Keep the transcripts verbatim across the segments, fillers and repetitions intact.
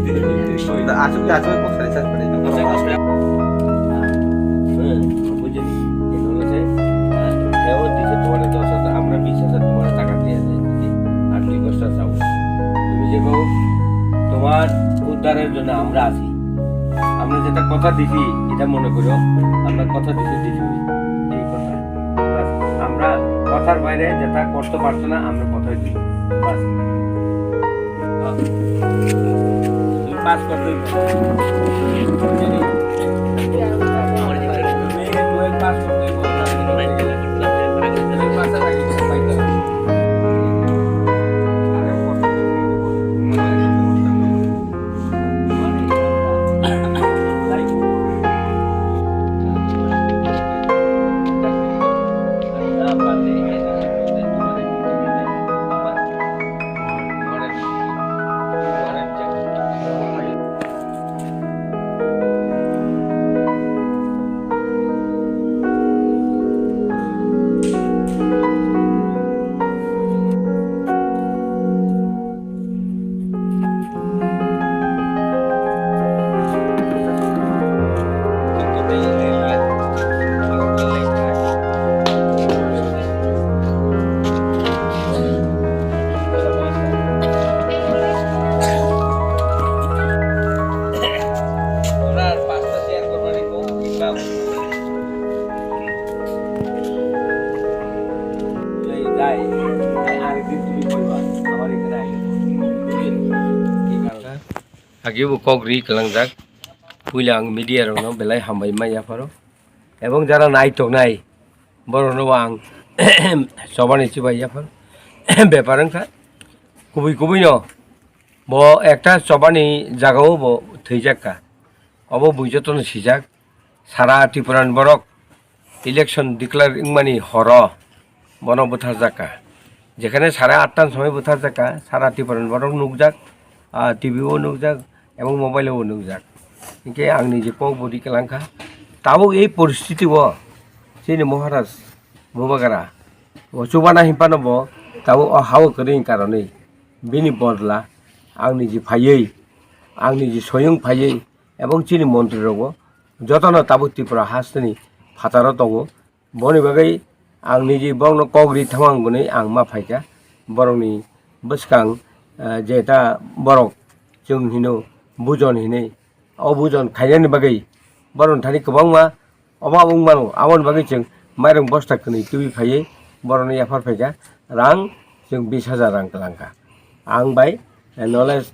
Asuk, asuk, kok sari sari. Buji, ini holo se, eh, eo dise tomare dos hajar, amra bis hajar tomare taka diye asai, buji, ar dui bosta chao. Tumi je kho, tomar uddarer jonno amra achi. Amra jeta kotha disi, eta mone koro, amra kotha disi, disi, ei kotha. Bas, amra kothar baire jeta korte parcho na, amra kothai di. Bas. Pass kor doi. Pass kor doi. Agi bo kok ri kwlangjak. Puila ang media rokno belai hambai ma yapharo. Ebong jara nai tongnai borokno ang chobani chibai yapharo. Bepar wngkha. Kubui kubui no bo ekta chobani jagao bo thwijak kha. Obo bui jotono sijak. Sara Tripura ni borok election declare wngmani horo bono bwtharjak kha. Jekhane sare atta ni somoi bwtharjak kha, sara Tripura ni borok nukjak, ah, T V o nukjak, ebong mobile o nukjak. Hinkhe ang niji kok bo ri kwlang kha. Tabuk ei poristiti o chini Maharaj Bubagra o chubana hinphano bo tabuk o ha o kwrwi ni karonwi bini bodla ang niji phaiwi, ang niji soyung phaiwi, ebong chini montri rogo jotono tabuk Tripura hasteni phataro tongo. Boni bagwi ang niji borokno kok ri thangma hwnwi ang ma phaikha. Borokni bwskang, eh, jeta borok chwng hino bujon hinwi, o bujon khainani bagwi borokni thani kwbangma oba wng mano. Aboni bagwi chwng mairung bosta kwnwi twiwi phaiwi borokno yaphar phaikha, rang chwng bis hajar rang kwlangkha. Ang bai, eh, nole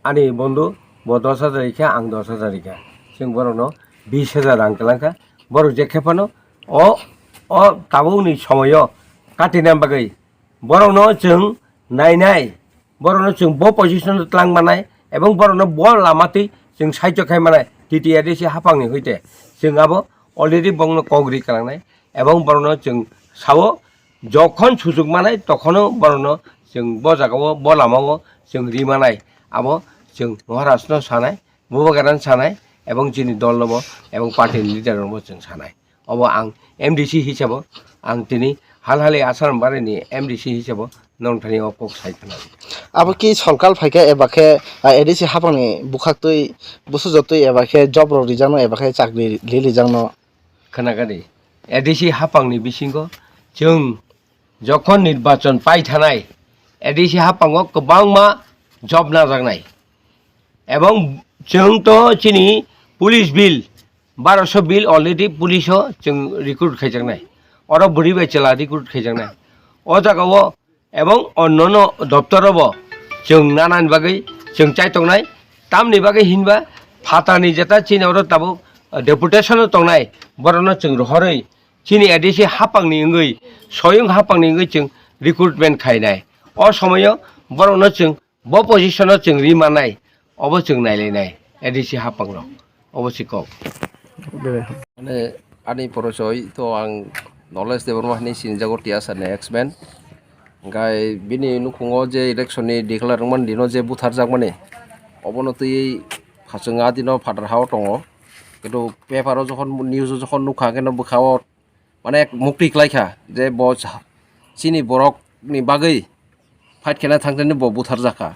ani bondhu bo dos hajar rikha, ang dos hajar rikha. Chwng borokno bis hajar rang kwlangkha. Borok je khe phano o, o tabukni somoio katina bagwi borokno chwng nainai, borokno chwng bo position o twlang manai, ebong borokno bo lama twi chwng saichok khai manai, T T A D C haphangni hoite chwng abo already bongno kok ri kwlangnai, ebong borokno chwng sao, jokhon sujuk manai tokhono borokno chwng bo jagao, bo lamao chwng ri manai, abo chwng Maharajno sanai. Bubagrano sanai, ebong chini dolno bo, ebong party ni leader rokno bo chwng sanai. Obo ang M D C hisabo, ang tini Halhali Asarambari ni M D C hisabo nong thani o kok sai khna. Abo ki sorkar phaikha eba khe, ah, A D C haphangni bwkhaktwi, bwsajotwi eba khe job rok rijakno eba khe chakri li-, lijakno? Khna kadi, A D C haphangni bisingo chwng jokhon nirbachon pai thanai, A D C haphango kwbangma job najaknai. Ebong chwng to chini police bill, barosho bill already police o chwng recruit khaijaknai. Oro bwrwi bai chwla recruit khaijaknai. O jagao ebong onnono doptoro bo chwng nanani bagwi chwng chai tongnai. Tamni bagwi hinba phatani jeta chini oro tabuk deputation o tongnai, borokno chwng rohorwi chini A D C haphangni wngwi, soyung haphangni wngwi chwng recruitment khainai. O somoio borokno chwng bo position o chwng ri mannai, obo chwng nailainai A D C haphangrok, obo se kok. Mane ani porochoi to ang Nolesh Debbarma hinwi sinijago, T S R ni ex-man. Hingkhai bini nukhungo je election ni declare wngmani dino je butharjakmani, obono twi phachwng a dino phatar hao tongo. Kintu paper o jokhon, news o jokhon nukha, khe no bwkha o mane mukti klaikha je bo cha-, chini borok ni bagwi fight khaina thangtani bo butharjakha.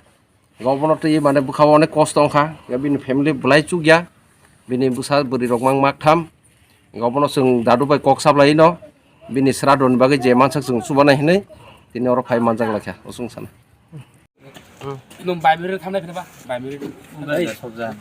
Obono twi mane bwkha o onek kosto wngkha, ya bini family belai chukya, bini bwsa bwrwi rok mang mak tham. Obono chwng dadu bai kok sablai no, bini sradoni bagwi je mansak chwng chubanai hinwi tini oro phai manjak laikha, o chwng sana. Nung bai minute thamnai phirba, bai minute. Sobja.